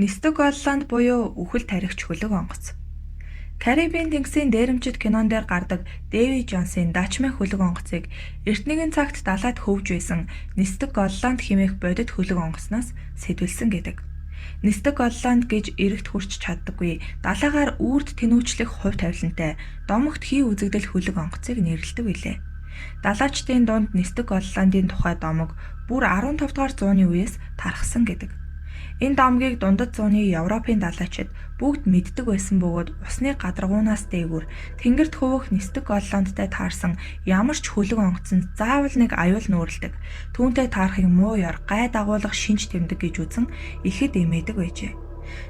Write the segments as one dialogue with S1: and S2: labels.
S1: Нисдэг Голланд буюу үхэл тархич хөлөг онгоц. Карибын тэнгисийн дээрэмчит кинон дээр гардаг Дэви Джонсын Дачмен хөлөг онгоцыг эрт нэгэн цагт далайд хөвж байсан Нисдэг Голланд хэмээх бодит хөлөг онгоцноос сэдвэлсэн гэдэг. Нисдэг Голланд гэж эрэгт хүрч чаддаггүй далайгаар үүрд тэнүүчлэх хувь тавилантай домогт хий үзэгдэл хөлөг онгоцыг нэрлэдэг билээ. Далайчдын дунд Нисдэг Голландын тухай домог бүр 15 дугаар зууны үеэс тархсан гэдэг. Энэ домгийг дундад зууны Европын далайчид бүгд мэддэг байсан бөгөөд усны гадаргуунаас дээгүүр тэнгэрт хөвөх нисдэг Голландтай таарсан ямар ч хөлөг онгоцонд заавал нэг аюул нүүрэлдэг, түүнтэй таарахыг муу ёр, гай дагуулах шинж тэмдэг гэж үзэн ихэд эмээдэг байжээ.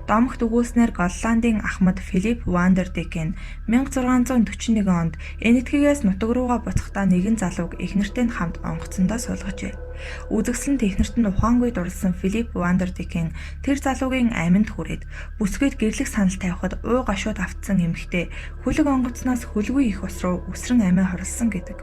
S1: Домогт өгүүлснээр Голландын ахмад Филипп Вандердекен 1641 онд Энэтхэгээс нутаг руугаа буцахдаа нэгэн залууг эхнэртэй нь хамт онгоцондоо суулгажээ. Үзэгсэлэнт эхнэрт нь ухаангүй дурласан Филипп Вандердекен тэр залуугийн аминд хүрээд бүсгүйд гэрлэх санал тавихад уу гашууд автсан эмэгтэй хөлөг онгоцноос хөлгүй их ус руу үсрэн амиа хорлосон гэдэг.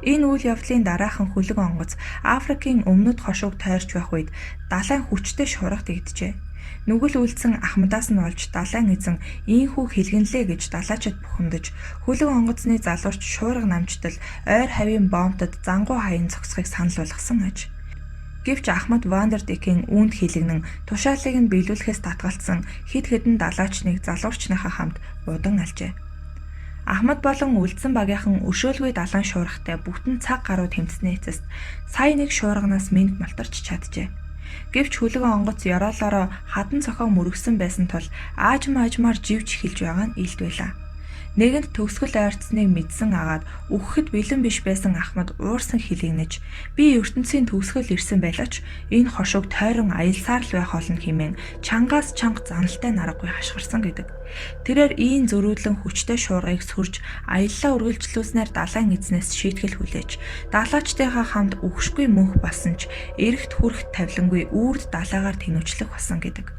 S1: Энэ үйл явдлын дараахан хөлөг онгоц Африкийн өмнөд хошууг тойрч байх үед далайн хүчтэй шуурга дэгджээ. Нүгэл үйлдсэн ахмадаас нь болж далайн эзэн ийнхүү хэлгэнэлээ гэж далайчид бухимдаж, хөлөг онгоцны залуурч шуурга намжтал ойр хавийн бомтод зангуу хаян зогсохыг санал болгосон аж. Гэвч Ахмад Вандердекийн үүнд хилэгнэн тушаалыг нь биелүүлэхээс татгалцсан хэд хэдэн далайчныг залуурчныхаа хамт удан алжээ. Ахмад болон үлдсэн багийнхан өршөөлгүй далайн шуургатай бүтэн цаг гаруй тэмцсэний эцэст сая нэг шуурганаас мэнд мултарч чаджээ. Гэвч хөлөг онгоц ёроолоороо хадан цохоо мөргөсөн байсан тул аажим аажмаар живж эхэлж байгаа нь илт байлаа. Нэгэнт төгсгөл ойртсныг мэдсэн агаад үхэхэд бэлэн биш байсан Ахмад уурсан хилэгнэж би ертөнцийн төгсгөл ирсэн байлаа ч энэ хошууг тойрон аялсаар л байх болно хэмээн чангаас чанга заналтай наргагүй хашгирсан гэдэг. Тэрээр ийн зөрүүдлэн хүчтэй шуургыг сүрж аяллаа үргэлжлүүлснээр далайн эзнээс шийтгэл хүлээж далайчдынхаа хамт үхшгүй мөнх болсон ч эрэгт хүрэх тавилангүй үүрд далайгаар тэнүүчлэх болсон гэдэг.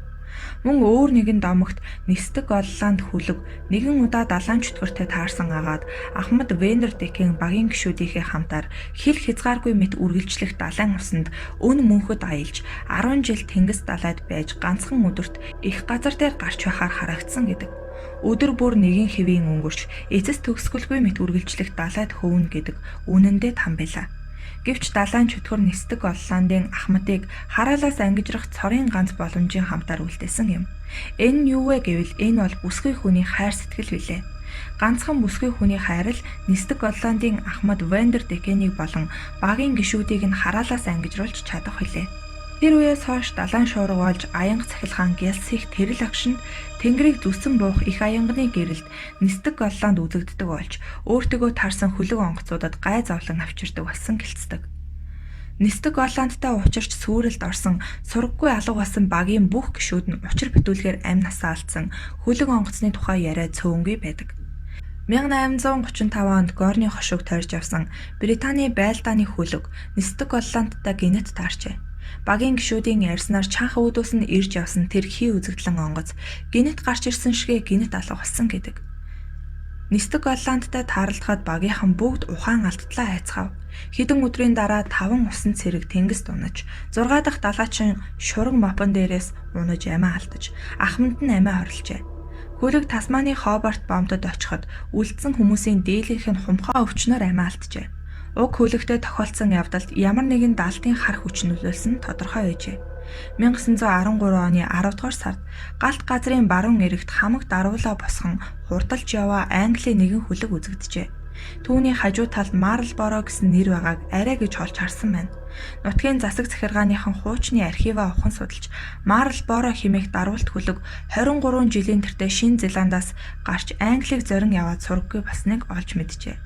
S1: Мөн өөр нэгэн домогт нисдэг Голланд хөлөг нэгэн удаа далайн чөтгөртэй таарсан агаад Ахмад Вендердекийн багийн гишүүдийнхээ хамтаар хил хязгааргүй мэт үргэлжлэх далайн усанд өн мөнхөд аялж 10 жил тэнгис далайд байж ганцхан өдөрт их газар дээр гарч байхаар харагдсан гэдэг. Өдөр бүр нэгэн хэвийн өнгөрч эцэс төгсгөлгүй мэт үргэлжлэх далайд хөвнө гэдэг үнэндээ там байлаа. Гэвч далайн чөтгөр нисдэг Голландын Ахмадыг хараалаас ангижрах цорын ганц боломжийн хамтаар үлдээсэн юм. Энэ нь юу вэ гэвэл энэ бол бүсгүй хүний хайр сэтгэл билээ. Ганцхан бүсгүй хүний хайр л нисдэг Голландын Ахмад Вандердекенийг болон багийн гишүүдийг нь хараалаас ангижруулж чадах билээ. Тэр үеэс хойш далайн шуурга болж аянга цахилгаан гялс их тэрэл агшинд тэнгэрийг зүсэн буух их аянганы гэрэлд нисдэг Голланд үзэгддэг болж өөртөөгөө таарсан хөлөг онгоцуудад гай зовлон авчирдаг болсон гэлцдэг. Нисдэг Голландтай учирч сүүрэлд орсон сургаггүй алга болсон багийн бүх гишүүд нь учир битүүлгээр амь насаа алдсан хөлөг онгоцны тухай яриа цөөнгүй байдаг. 1835 онд Горны хошууг тойрж явсан Британий байлдааны хөлөг нисдэг Голландтай гэнэт таарчээ. Багийн гишүүдийн ярьснаар чанх үүдөөс нь ирж явсан тэр хий үзэгдлэн онгоц гэнэт гарч ирсэн шигээ гэнэт алга болсон гэдэг. Нисдэг Голландтай таарлахад багийнхан бүгд ухаан алдтлаа айцгаав. Хэдэн өдрийн дараа 5 усан цэрэг тэнгист унаж, 6 дахь далайчин шураг мопон дээрээс унаж амиа алдаж, ахманд нь амиа хорложээ. Хөлөг Тасманы Хобарт бомтод очиход үлдсэн хүмүүсийн дийлэнх нь хумхаа өвчнөөр амиа алджээ. Уг хөлөгтэй тохиолдсон явдалд ямар нэгэн далдын хар хүч нөлөөлсөн тодорхой байжээ. 1913 оны 10 дугаар сард галт газрын баруун эрэгт хамаг даруулаа босгон хурдалж яваа Английн нэгэн хөлөг үзэгджээ. Түүний хажуу талд Марлборо гэсэн нэр байгааг арай гэж олж харсан байна. Нутгийн засаг захиргааныхан хуучны архиваа ухан судалж Марлборо хэмээх даруулт хөлөг 23 жилийн тэртээ Шинэ Зеландаас гарч Англиг зорин яваад сураггүй болсныг олж мэджээ.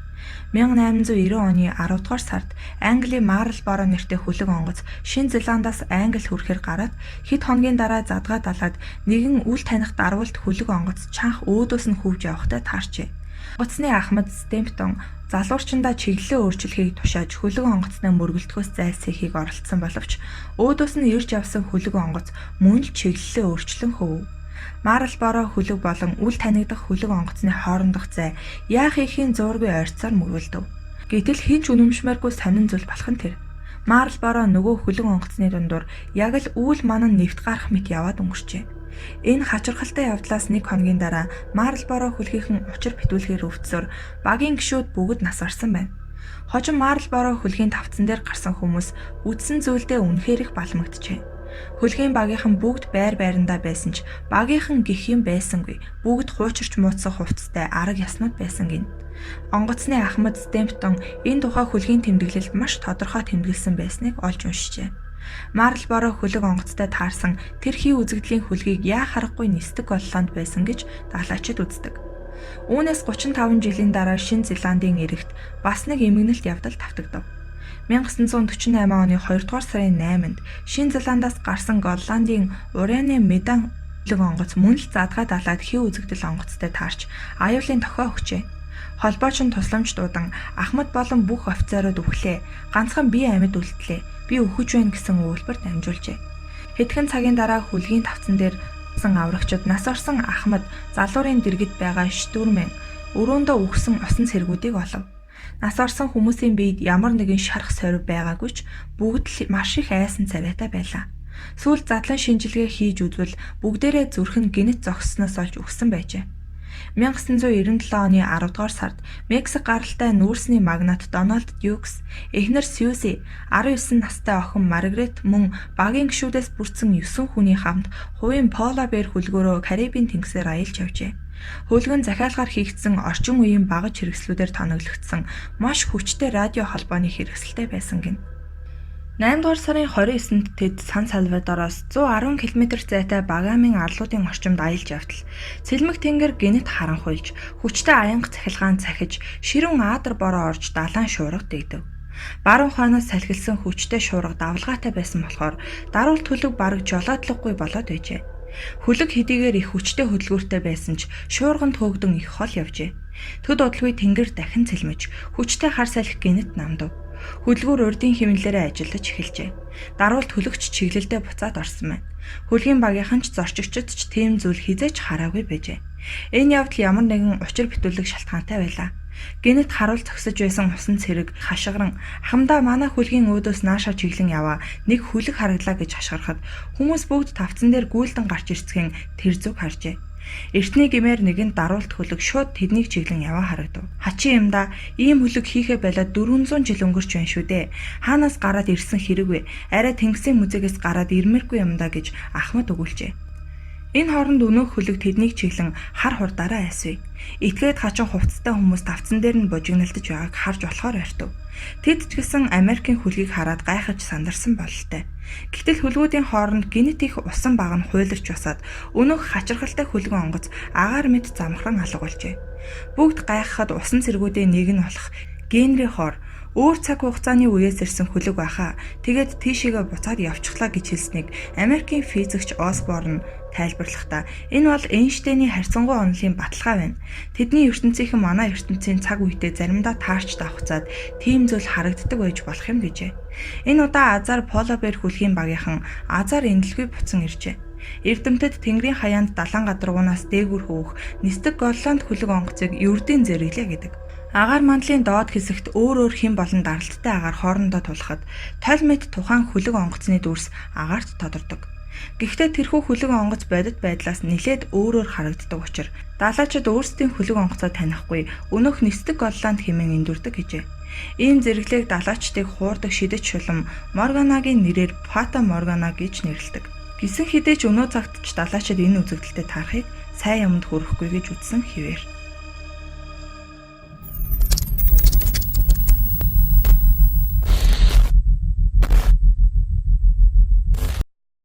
S1: 1890 оны 10 дугаар сард Английн Марлборо нэртэй хөлөг онгоц Шинэ Зеландаас Англи хүрэхээр гараад хэд хоногийн дараа задгаа далайд нэгэн үл таних даруулт хөлөг онгоц чанх өөдөөс нь хөвж явахтай таарчээ. Онгоцны ахмад Стемптон залуурчиндаа чиглэлээ өөрчлөхийг тушааж хөлөг онгоцны мөргөлдөхөөс зайлсхийхийг оролдсон боловч өөдөөс нь ирж явсан хөлөг онгоц мөн л чиглэлээ өөрчлөн хөвөв. Марлборо хөлөг болон үл танигдах хөлөг онгоцны хоорондох зай яах ихийн зуургүй ойрцоор мөргөлдөв. Гэтэл хэн ч үнэмшмээргүй сонин зүйл болох нь тэр. Марлборо нөгөө хөлөг онгоцны дундуур яг л үйл манан нэвт гарах мэт яваад өнгөрчээ. Энэ хачирхалтай явдлаас нэг хоногийн дараа Марлборо хөлгийнхэн учир битүүлгээр өвдсөөр багийн гишүүд бүгд нас барсан байна. Хожим Марлборо хөлгийн тавцан дээр гарсан хүмүүс үдсэн зүйлдээ үнэхээр их балмагджээ. Хөлгийн багийнхан бүгд байр байрандаа байсан ч багийнхан гэх юм байсангүй. Бүгд хуучирч муудсан хувцастай арга яснууд байсан гин. Онгоцны Ахмад Стемптон энэ тухай хөлгийн тэмдэглэлд маш тодорхой тэмдэглэсэн байсныг олж уншжээ. Марлборо хөлөг онгоцтой таарсан тэр хий үзэгдлийн хөлгийг яа харахгүй нисдэг Голланд байсан гэж далайчид үздэг. Үүнээс 35 жилийн дараа Шинэ Зеландын эрэгт бас нэг эмгэнэлт явдал тавтагдав. 1948 оны 2 дугаар сарын 8-нд Шинэ Зеландаас гарсан Голландын Ураны Медан хөлөг онгоц мөн л задгай далайд хий үзэгдэл онгоцтой таарч аюулын дохио өгчээ. Холбооч нь тусламж дуудан Ахмад болон бүх офицерууд үхлээ. Ганцхан би амьд үлдлээ. Би үхэж байна гэсэн өгүүлбэр дамжуулжээ. Хэдхэн цагийн дараа хөлгийн тавцан дээр сан аврагчид нас орсон Ахмад залуурын дэргэд байгаа штурмэн өрөөндөө үхсэн усан цэргүүдийг олов. Нас орсон хүмүүсийн биед ямар нэгэн шарх сорив байгаагүй ч бүгд л маш их айсан царайтай байлаа. Сүүлд задлан шинжилгээ хийж үзвэл бүгдээрээ зүрх нь гэнэт зогссоноос олж үхсэн байжээ. 1997 оны 10 дугаар сард Мексик гаралтай нүүрсний магнат Дональд Дьюкс, эхнэр Сьюзи, 19 настай охин Маргарет мөн багийн гишүүдээс бүрдсэн 9 хүний хамт хувийн Пола Бэр хөлгөөрөө Карибын тэнгисээр аялж явжээ. Хөлгөн захиалгаар хийгдсэн орчин үеийн багаж хэрэгслүүдээр тоноглогдсон маш хүчтэй радио холбооны хэрэгсэлтэй байсан гэнэ. 8 дугаар сарын 29-нд тэд Сан Салвадороос 110 км зайтай Багамын арлуудын орчимд аялж явтал цэлмэг тэнгэр гэнэт харанхуйлж, хүчтэй аянга цахилгаан цахиж, ширүүн аадар бороо орж далайн шуурга дэгдэв. Баруун хойноос салхилсан хүчтэй шуурга давлгаатай байсан болохоор даруул төлөв бараг жолоодлогогүй болоод байжээ. Хөлөг хэдийгээр их хүчтэй хөдөлгөөртэй байсан ч шуурганд хөөгдөн их хол явжээ. Төд удалгүй тэнгэр дахин цэлмэж, хүчтэй хар салхи гэнэт намдав. Хөдөлгүүр урдын хэмнэлээрээ ажиллаж эхэлжээ. Даруулт хөлөгч чиглэлдээ буцаад орсон байна. Хөлгийн багийнхан ч зорчигчид ч тийм зүйл хэзээ ч хараагүй байжээ. Энэ явдал ямар нэгэн учир битүүлэг шалтгаантай байлаа. Гэнэт харуул зогсож байсан усан цэрэг хашгиран "Ахмадаа, манай хөлгийн өөдөөс наашаа чиглэн яваа нэг хөлөг харагдлаа" гэж хашгирахад хүмүүс бүгд тавцан дээр гүйлдэн гарч ирцгэн тэр зүг харжээ. Эртний гэмээр нэгэн даруулт хөлөг шууд тэднийг чиглэн яваа харагдав. "Хачин юмдаа, ийм хөлөг хийхээ болиод 400 жил өнгөрч байна шүү дээ. Хаанаас гараад ирсэн хэрэг вэ? Арай тэнгисийн музейгээс гараад ирмээргүй юмдаа" гэж Ахмад өгүүлжээ. Энэ хооронд өнөөх хөлөг тэднийг чиглэн хар хурдаараа айсвэ. Этгээд хачин хувцастай хүмүүс тавцан дээр нь бужигналдаж байгааг харж болохоор ойртов. Тэд ч гэсэн Америкийн хөлгийг хараад гайхаж сандарсан бололтой. Гэтэл хөлгүүдийн хооронд гэнэт их усан баг нь хуйларч басаад өнөөх хачирхалтай хөлгөн онгоц агаар мэт замхран алга болжээ. Бүгд гайхахад усан цэргүүдийн нэг нь болох Генри Хор "Өөр цаг хугацааны үеэс ирсэн хөлөг байхаа. Тэгээд тийшээгээ буцаад явчихлаа" гэж хэлснийг Америкийн физикч Осборн тайлбарлахдаа "Энэ бол Эйнштейний харьцангуй онолын баталгаа байна. Тэдний ертөнцийнхэн манай ертөнцийн цаг үетэй заримдаа таарч давхцаад тийм зүйл харагддаг байж болох юм" гэжээ. Энэ удаа азар Пола Бэр хөлгийн багийнхан азар энэлгүй буцан иржээ. Эрдэмтэд тэнгэрийн хаяанд далайн гадаргуунаас дээгүүр хөвөх нисдэг Голланд хөлөг онгоцыг ердийн зэрэглээ гэдэг. Агаар мандлын доод хэсэгт өөр өөр хэн болон даралттай агаар хоорондоо тулахад толь мэт тухайн хөлөг онгоцны дүрс агаарт тодордог. Гэхдээ тэрхүү хөлөг онгоц бодит байдлаас нэлээд өөрөөр харагддаг учир далайчид өөрсдийн хөлөг онгоцоо танихгүй өнөөх нисдэг Голланд хэмээн эндүрдэг гэжээ. Ийм зэрэглээг далайчдыг хуурдаг шидэт шулам Морганагийн нэрээр Фата Моргана гэж нэрлэдэг. Гисэн хэдий ч өнөө цагт ч далайчид энэ үзэгдэлтэд таарахыг сайн юмд хүрэхгүй гэж үзсэн хэвээр.